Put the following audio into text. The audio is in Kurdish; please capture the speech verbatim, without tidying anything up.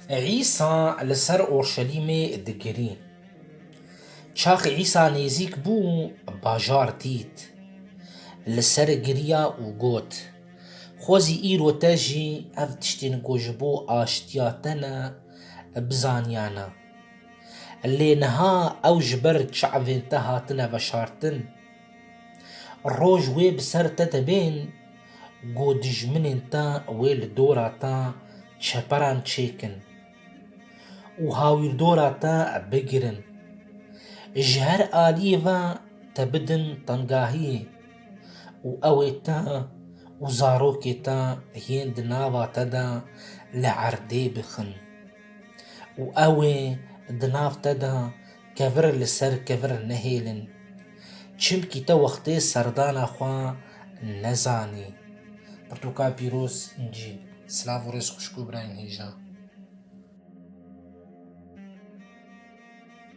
Îsa li ser Orşelîmê digirî. Çax Îsa nêzîk bû, bajar dît. Li ser giriya û got, Xwezî îro te jî ev tiştên ku ji bo aştiya te ne, bizaniyane. Lê niha ew ji ber çavên te hatine veşartin. Roj wê bi ser te de bên, ku dijminên te wê li dora te çeperan çêkin û hawîrdora te bigirin. Ji her aliyê ve te bidin tengahiyê û ew ê te û zarokê te yên di nava te de li erdê bixin û ew ê di nav te de kevir li ser kevir nehêlin. Çimkî te wextê serdana xwe nezanî. Pirtûka pîroz, Încîl. Silav û rêz xwişk û birayên hêja.